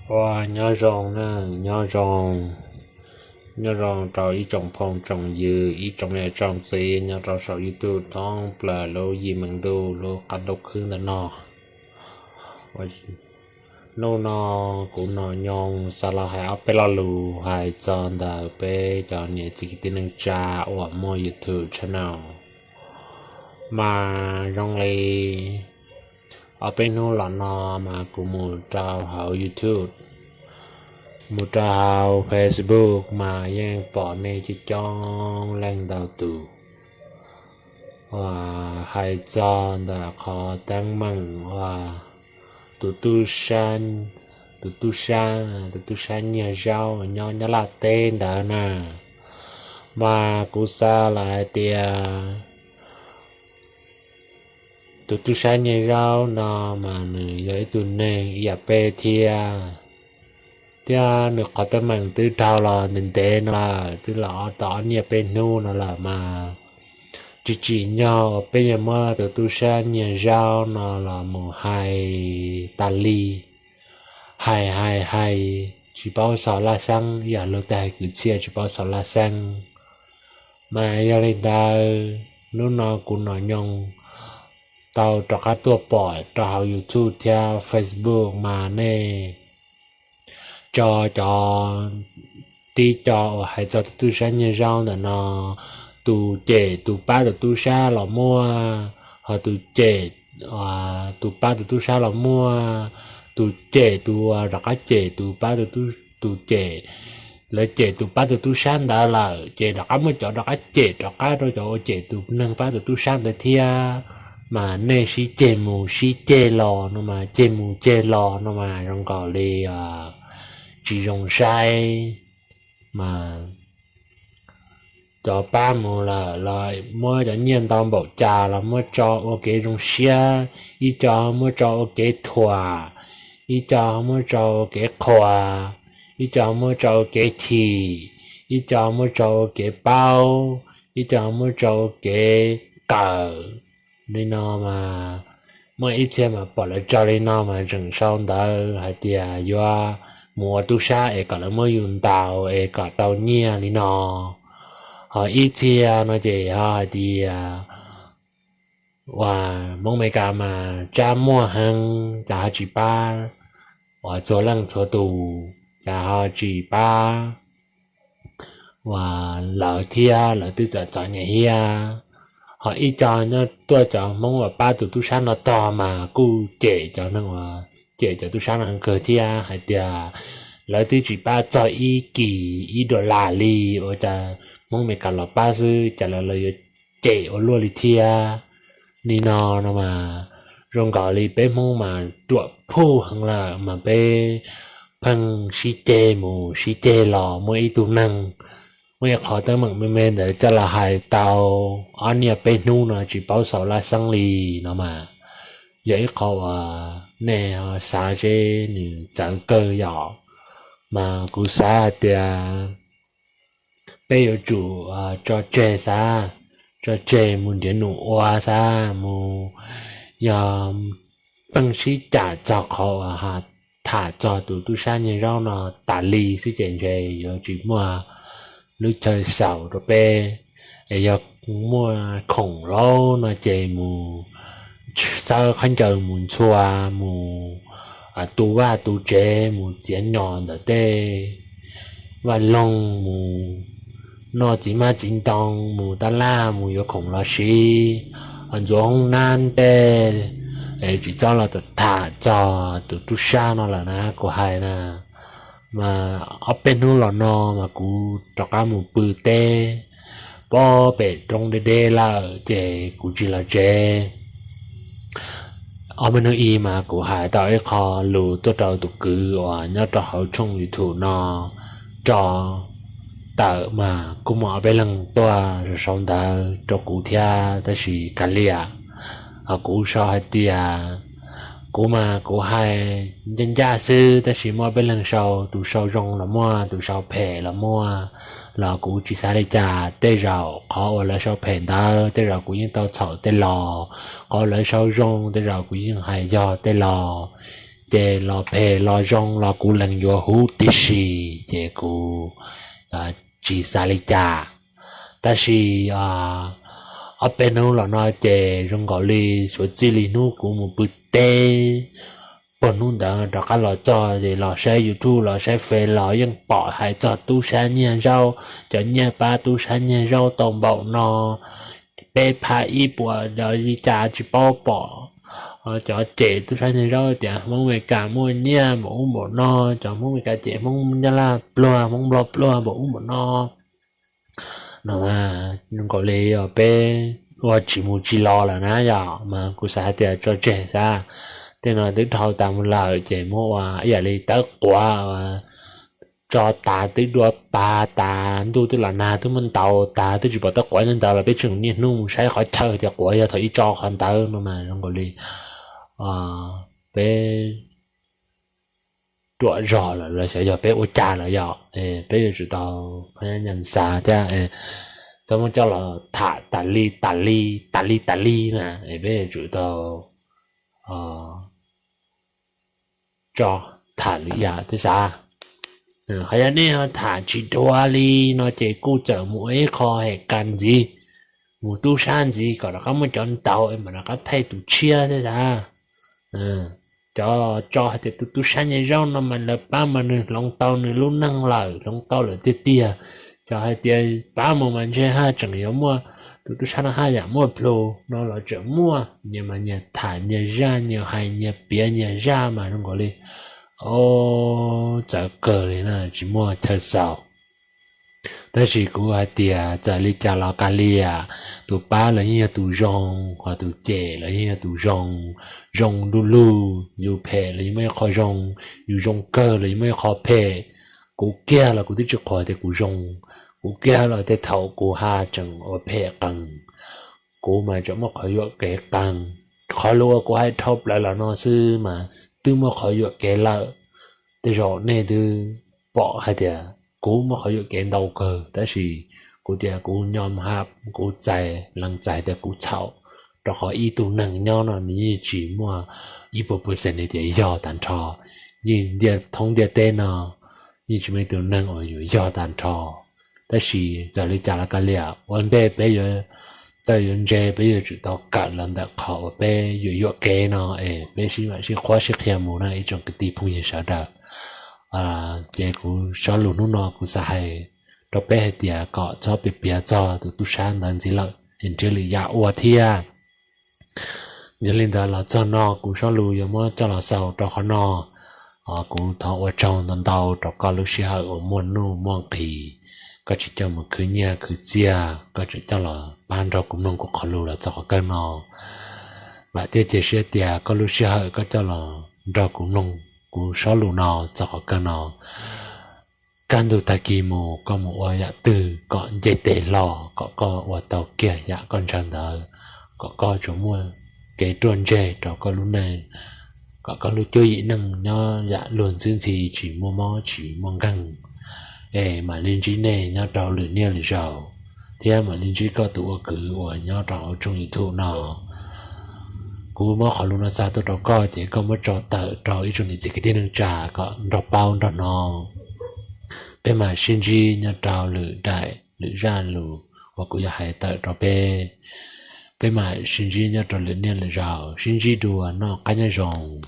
Ua nyob zoo na, nyob zoo, nyob zoo rau ib tsoom phooj tsoom ywg, ib tsoom niam tsoom txiv nyob rau saum YouTube thoob plaws lub yim meej ntuj lub qab ntuj khwb ntawm no. Hnub no kuv Nom Nyoog xav los hais ob peb lo lus hais txog ntawm peb cov niam txiv kwv tij neej tsa uas muaj YouTube channel. Mas zoo li ob peb hnub los no mas kuv mus rau hauv YouTube, mus rau hauv Facebook mas yeej pom nej coob coob leej ntau tus uas hais txog ntawm qhov teeb meem uas tus tub sab, tus tub sab, tus tub sab Nyiaj Zaub nyob Nyab Laj teb ntawd na. Mas kuv xav los hais tias tus tub sab Nyiaj Zaub no mas nws yog ib tug neeg ib yam peb thiab, thiab nws qhov teeb meem twb dhau los ntev ntev no lawm, twb los tau ob niaj peb hnub no lawm mas tsis tsim nyog uas peb yuav muab tus tub sab Nyiaj Zaub no los mus hais tas li, hais hais hais tsis paub xaus laj xeeb, ib yam luag tej hais kwv txhiaj tsis paub xaus laj xeeb. Mas yog li ntawd hnub no kuv Nom Nyoog tau rov qab tuaj pom rau hauv YouTube thiab Facebook mas nej tso cov, tib co uas hais txog tus tub sab Nyiaj Zaub ntawm no, tus cem tus pab tus tub sab los muaj, ho tus cem tus pab tus tub sab los muaj, tus cem tus rov qab cem tus pab tus, tus cem, lawv cem tus pab tus tub sab ntawd lawm ces rov qab muaj cov rov qab cem rov qab rau cov uas cem tus neeg pab tus tub sab ntawd thiab. Mas nej sib ceg mus sib ceg los no mas ceg mus ceg los no mas zoo nkaus li tsis zoo saib. Mas cov pab mus lawm los muab cov nyiaj ntau npaum cas los muab tso ua kev zoo siab, ib co muab tso ua kev thuam, ib co muab tso ua kev qhuas, ib co muab tso ua kev chim, ib co muab tso ua kev paub, ib co muab tso ua kev kawm. Li no mas muaj ib txhia mas pom lawv tso li no mas tseem sau ntawv hais tias yuav mus ua tub sab es kom lawv muab yus ntaus es kom tau nyiaj li no. Ho ib txhia no ces ho hais tias uas Hmoob Amelikas mas tsab muaj heev, cas ho tsis pab uas txhua leej txhua tus, cas ho tsis pab uas lawv thiab, lawv twb txom txom nyem thiab. Ho ib co nyob tuaj cov Hmoob uas pab tus tub sab no tog mas kuj cem cov neeg uas cem cov tub sab no heev kawg thiab hais tias lawv twb tsis pab txog ib kis ib dollar li, ua cas Hmoob Amelikas los pab xwb cas lawv yuav cem ua luaj li thiab. Li no no mas zoo nkaus li peb Hmoob mas ruam phuj heev lawm mas peb pheej sib ceg mus sib ceg los, muaj ib tug neeg, muaj ib qho teeb meem me me ntawd coj los hais tau ob niaj peb hnub no tsis paub xaus laj xeeb li no mas yog ib qho uas nej xav seb nws txawv kawg yom. Mas kuv xav hais tias peb yuav tsum tso tseg xav, tso tseg mus nrhiav num ua xav, mus yog pheej sib cam txog qhov uas tham txog tus tub sab Nyiaj Zaub no tas li xwb ces ntshe yuav tsis muaj lub chaw xaus rau peb. Es yog muaj khoom lauj no ces mus xawb khaub ncaws mus ntxhua, mus tu vaj tu tsev, mus txiav nyom ntawm tej vaj loog, mus noj txiv hmab txiv ntoo, mus tab laj mus yuav khoom los siv, ntxuav hoob nab tej, es tsis txhob los tham txog tus tub sab no lawm na kuv hais na. Mas ob peb hnub los no mas kuv rov qab mus pw teb pem roob deb deb lawm ces kuv tsis los tsev. Ob peb hnub ib mas kuv hais tau ib qho lus tuaj rau tus kwv uas nyob rau hauv tshooj YouTube no tso tawm mas kuj muaj ob peb leeg tuaj sau ntawv rau kuv thiab tab sis kav liam, ho kuv sau hais tias kuv mas kuv hais ncaj ncaj xwb tab sis muaj ob peb leeg sau, tus sau zoo los muaj, tus sau phem los muaj, los kuv tsis xav li cas. Tej zaum qhov uas lawv sau phem ntawd tej zaum kuv yeej tau txhaum tej los, qhov lawv sau zoo tej zaum kuv yeej hais yog tej los. ces los phem los zoo los kuv lees yuav huv tib si, ces kuv tsis xav li cas. Tab sis ob peb hnub los no ces zoo nkaus li suav txij li hnub kuv mus pw teb, pog hnub ntawd rov qab los txog ces los saib YouTube los saib Face los yeej pom hais txog tub sab nyiag zaub, cov nyiag pab tub sab nyiag zaub tau npaum no, peb phav ib puas, li cas tsis paub pom. Cov cem tub sab nyiag zaub tias Hmoob Amelikas muaj nyiaj npaum ub npaum no, cov Hmoob Amelikas cem Hmoob Nyab Laj pluag, Hmoob Nplog pluag npaum ub npaum no. No zoo nkaus li peb ua tsis mus tsis los lawm na yom, mas kuv xav hais tias tso tseg xav, tej no twb dhau tas mus lawm ces muab ua ib yam li tawb quav, tso tas twb dua pas tas, ntuj twb los nag twb muab ntaus tas twb tsis pom tawb quav nyob ntawd los peb tseem niaj hnub mus saib qhov chaw tias quav yog thaum ub tso qhov ntawd no mas zoo nkaus li peb ruam zog lawm los xyov yog peb ua cas lawm yom. Peb yuav tsum tau nyam xav thiab, txhob muab coj los tham tas li tas li tas li tas li na, peb yuav tsum tau tso tham lwm yam thiab xav. Ho yog nej ho tham tsis dua li no ces kuj txawm mus ib qho hem kas ntxiv, mus tub sab ntxiv kom rov qab muaj cov ntaus es mam rov qab thaij tus tshiab thiab xav. Cov tso hais tias tus tub sab nyiag zaub no mas lawv pab mas nws hloov tau nws lub neej lawm, hloov tau lawm tiag tiag. Cov hais tias pab mus mas ntshe haj tseem yuav muaj, tus tub sab no haj yam muaj plhus no los tseem muaj, nyias mas nyias tham nyias zaj, nyias hais nyias piav nyias zaj mas zoo nkaus li txawv kawg li na, tsis muaj chaw xaus. Tab sis kuv hais tias txawm li cas los kav liam, tus pab los yeej yog tus zoo, ho tus cem los yeej yog tus zoo, zoo du lug, yus phem los yeej muaj ib qho zoo, yus zoo kawg los yeej muaj ib qho phem. Kuv kiag los kuv twb tsis qhuas tias kuv zoo, kuv kiag los tej thaum kuv haj tseem ua phem qees, kuv mas tseem muaj qhov yuam kev qees. Qhov lus uas kuv hais dhau plaws los no xwb mas twb muaj qhov yuam kev lawm. Tej zaum nej twb pom hais tias kuv muaj qhov yuam kev ntau kawg, tab sis kuv tias kuv nyom hab, kuv txais lees txais tias kuv txhaum, rau qhov ib tug neeg nyob no nws yeej tsis muaj ib puas percent tias yog tag nrho. Yeej ntiaj thoob ntiaj teb no yeej tsis muaj ib tug neeg uas yuav yog tag nrho. Tab sis txawm li cas los kav liam, ua ntej peb yuav txawj yuav ntse peb yuav tsum tau kawm los ntawm qhov uas peb yuam yuam kev no es peb sib mam sib qhuab sib qhia mus na ib tsoom kwv tij phooj ywg sawv daws. Ces kuv sob lus hnub no kuv xav hais rau peb hais tias kom txhob piav piav txog tus tub sab ntawd ntxiv lawm es nrhiav lwm yam ua thiab. Yog li ntawd los txog no kuv sob lus yuav muab coj los xaus rau qhov no. Kuv thov ua tsaug ntau ntau rau koj lub sij hawm uas muaj nuj muaj nqis, koj tseem coj mus khwv nyiaj khwv txiaj, koj tseem coj los pab nrog kuv mloog kuv qhov lus los txog qhov kawg no. Vam thiab cia siab tias koj lub sij hawm koj coj los nrog kuv mloog kuv sob lus no txog qhov kawg no, kaj ntug tag kis mus koj mus ua yam twg kom nce tes hlo, kom koj ua tau kiag yam koj ntshaw ntawd, kom koj tsuas muaj kev ruaj ntseg rau koj lub neej, kom koj lub cuab yim neej nyob yam luag ntxwb ntxhi tsis muaj mob tsis muaj nkeeg. Es mam li ntsib nej nyob rau lwm niaj lwm zaus, thiab mam li ntsib koj tus ua kwv uas nyob rau hauv tshooj YouTube no. Kuv muab qhov lus no xa tuaj rau koj ces koj muab tso tawm rau ib tsoom niam txiv kwv tij neej tsa kom nrog paub nrog hnov. Peb mam sib ntsib nyob rau lwm daim lwm zaj lus uas kuv yuav hais tawm rau peb. Peb mam sib ntsib nyob rau lwm niaj lwm zaus, sib ntsib dua, noj qab nyob zoo.